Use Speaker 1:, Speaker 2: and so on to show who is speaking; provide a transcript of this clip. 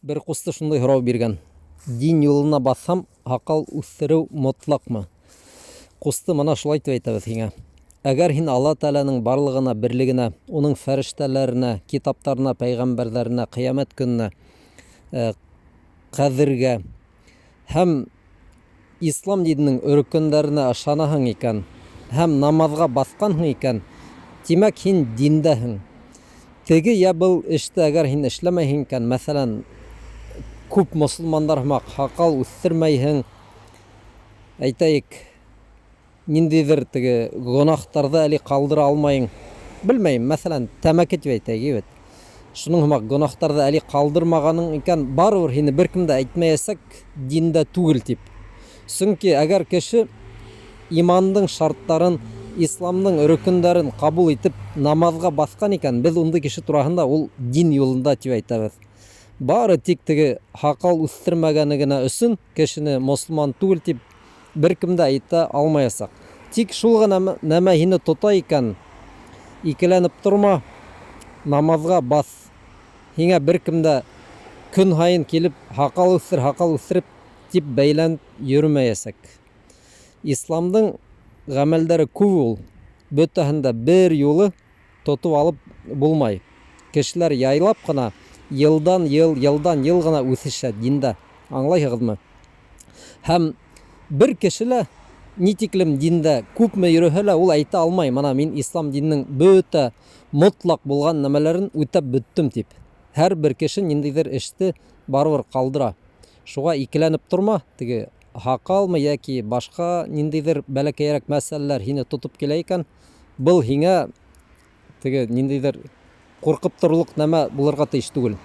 Speaker 1: Бер ҡусты шундай һорау биргән: дин юлына баҫһам, һаҡал үҫтереү мотлаҡмы? Ҡусты, мына шулай тип әйтәбеҙ һиңә: әгәр һин Алла Тәғәләнең барлығына, берлегенә, уның фәрештәләренә, китаптарына, пәйғәмбәрҙәренә, ҡиәмәт көнөнә, ҡәҙергә һәм ислам диненең өркөндәренә ышанаһың икән һәм намаҙға баҫҡанһың икән, тимәк, һин диндәһең. Теге йә был эште әгәр һин эшләмәйһең икән, мәҫәлән, күп мосолмандар һымаҡ һаҡал үҫтермәйһең, әйтәйек, ниндәйҙер теге гонаһтарҙы әле ҡалдыра алмайың, белмәйем, мәҫәлән, тәмәке тип әйтәйек, бит. Шуның һымаҡ гонаһтарҙы әле ҡалдырмағаның икән, барыбер һине бер кем дә әйтмәйәсәк диндә түгел тип. Сөнки әгәр кеше имандың шарттарын, исламдың рөкөндәрен ҡабул итеп намаҙға баҫҡан икән, беҙ ундай кеше тураһында ул дин юлында тип әйтәбеҙ. Бары тик теге һаҡал үҫтермәгәне генә өсөн кешене мосолман түгел тип бер кем дә әйтә алмаясаҡ. Тик шул ғына нәмә һине тота икән, икеләнеп торма, намаҙға баҫ. Һиңә бер кем дә көн һайын килеп һаҡал үҫтер, һаҡал үҫтереп тип бәйләнеп йөрөмәйәсәк. Исламдың ғәмәлдәре күп ул. Бөтәһен дә бер юлы тотоп алып булмай. Кешеләр яйлап ҡына йылдан йыл, йылдан йыл ғына үҫешә диндә. Аңлайһығыҙмы? Һәм бер кеше лә ни тиклем диндә күпме йөрөһә лә, ул әйтә алмай, мына мин ислам диненең бөтә мотлаҡ булған нәмәләрен үтәп бөттөм тип. Һәр бер кеше ниндәйҙер эште барыбер ҡалдыра. Шуға икеләнеп торма, теге һаҡалмы йәки башҡа ниндәйҙер бәләкәйерәк мәсьәләләр һине тотоп килә икән, был һиңә теге ниндәйҙер ҡурҡып торорлоҡ нәмә булырға тейеш түгел.